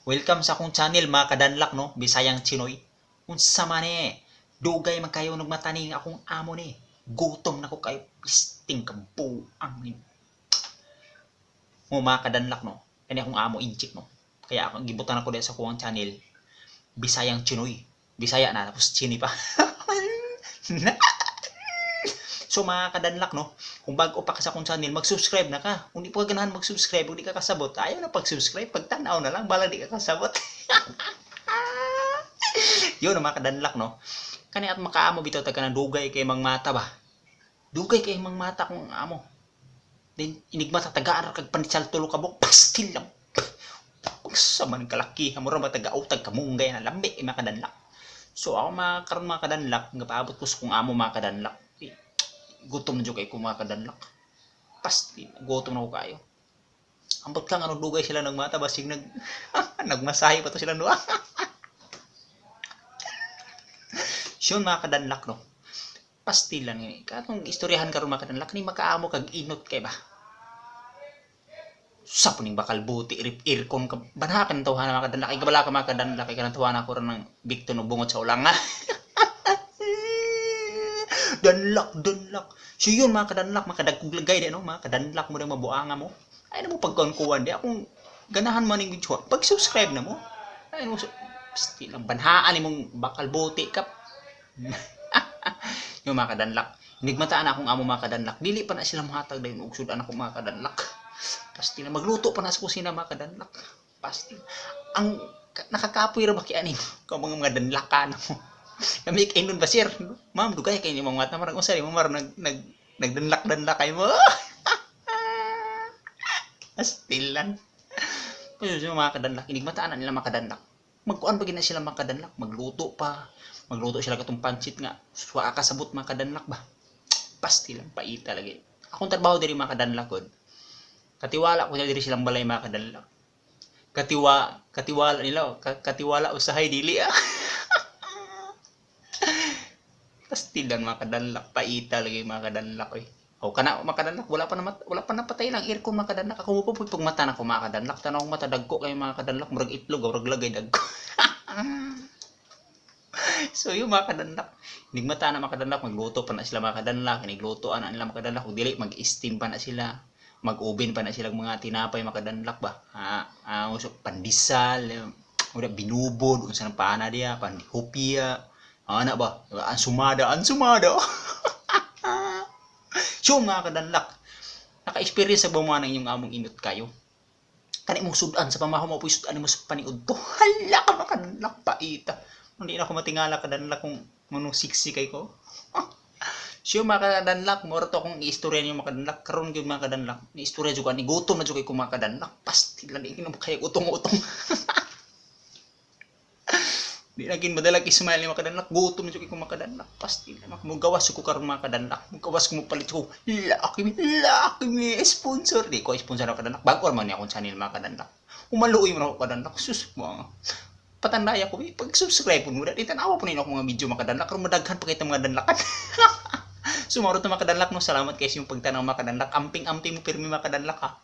Welcome sa akong channel, mga kadanlak, no, Bisayang Chinoy. Unsa man eh, dugay man kayo nagmataning akong amo ni. Gutom na ko kayo, pisting kabuang ni. Mo mga kadanlak, no, kani akong amo inchik, no. Kaya ako gibutan ako sa kuwang channel, Bisayang Chinoy. Bisaya na, tapos Chini pa. So mga kadanlak, no, kung bago pa ka sa akong channel, mag-subscribe na ka. Kung di pa ka ganahan mag-subscribe, kung di ka kasabot, ayaw na pag-subscribe, pagtanaw na lang, bala di ka kasabot. Yun, mga kadanlak, no. Kani at makaamo bitaw ta kanang dugay kay mang mata ba. Dugay kay mang mata kung amo. Then inigmata tagaan ra kag pandesal tulo ka buok, pastil lang. Sa man kalaki, mura ba taga-utag kamunggay na lambi mga kadanlak. So ako mga karon mga kadanlak, nga paabot ko sa kung amo mga kadanlak. Eh, gutom na jud kay ko mga kadanlak. Pastil, gutom na ko kayo. Ambot lang ano dugay sila nagmata basig nagmasahe pa to sila duha. Siyon mga kadanlak, no. Pastil lang ni. Katong istoryahan karon mga kadanlak ni makaamo kag inot kay ba. Sa puning bakal buti rip aircon ka banakan tawhana mga kadanlak. Ay kabala ka mga kadanlak kay kanang tawhana ko ron ng Victor no bungot sa ulanga. Danlak, danlak. So yun mga kadanlak, makadagkog lagay di no, mga kadanlak mo dang mabuanga mo. Ay na mo pagkuan-kuan di akong ganahan man ning video. Pag-subscribe na mo. Ay mo pasti lang banhaan imong bakal buti ka. Yung mga kadanlak. Nigmataan akong amo mga kadanlak. Dili pa na sila mohatag dayon og sudan ako mga kadanlak. Pasti na magluto pa na sa kusina mga kadanlak. Pasti. Ang nakakapoy ra ba kay ani ka mga danlakan mo. Kami kay nun ba sir? Ma'am, dugay kay ni mga mata marang unsa ni mo marang nag nag nagdanlak-danlak kay mo. Astilan. Pero yung mga kadanlak, inigmataan na nila mga kadanlak. Magkuan pa gina sila mga kadanlak, magluto pa. Magluto sila katong pancit nga. Wa kasabot mga kadanlak ba. Pasti lang paita lagi. Akong trabaho diri mga kadanlak gud. Katiwala ko diri silang balay mga kadanlak. Katiwala nila, katiwala usahay dili ah. Pastilan mga kadanlak, paita lagi mga kadanlak oy. O kana mga kadanlak, wala pa napatay lang aircon mga kadanlak. Ako mo po pag mata na ko mga kadanlak, tanaw mata dagko kay mga kadanlak, murag itlog, murag lagay dagko. So yung mga kadanlak, nigmata na mga kadanlak, magluto pa na sila mga kadanlak, nigluto ana nila mga kadanlak, kung dili mag-steam pa na sila, mag-oven pa na sila mga tinapay mga kadanlak ba. Ah, ah, so, pandesal, udah binubod, unsa nang paana diya, pandihopia. Ana ba? Ang sumada, ang sumada. So mga kadanlak, naka-experience sa ba ng inyong among inot kayo? Kani mong sudan sa pamaho mo, po sudan mo sa paniud to. Hala ka mga kadanlak, paita. Hindi na ako matingala kadanlak kung manong siksi kay ko. So mga kadanlak, mura to akong istorya niyo mga kadanlak. Karon gyud mga kadanlak, ni istorya jud ni gutom na jud kay ko mga kadanlak. Pasti lang di kinu kay utong-utong. Di na gin madala kay smile ni mga kadanlak, gutom na jud kay ko mga kadanlak. Pasti lang mugawas ko karon mga kadanlak. Mugawas ko mo palit ko. Laki mi, laki mi sponsor. Di ko sponsor mga kadanlak. Bago man ni akong channel mga kadanlak. Umaluoy man ako kadanlak. Sus mo. Patandaya ko, pag-subscribe po mo, di tanawa po ninyo akong mga video mga kadanlak, karon madaghan pa kita mga danlakan. So, mao to mga kadanlak, no, salamat kayo sa inyong pagtanaw mga kadanlak. Amping-amping mo pirmi mga kadanlak ha.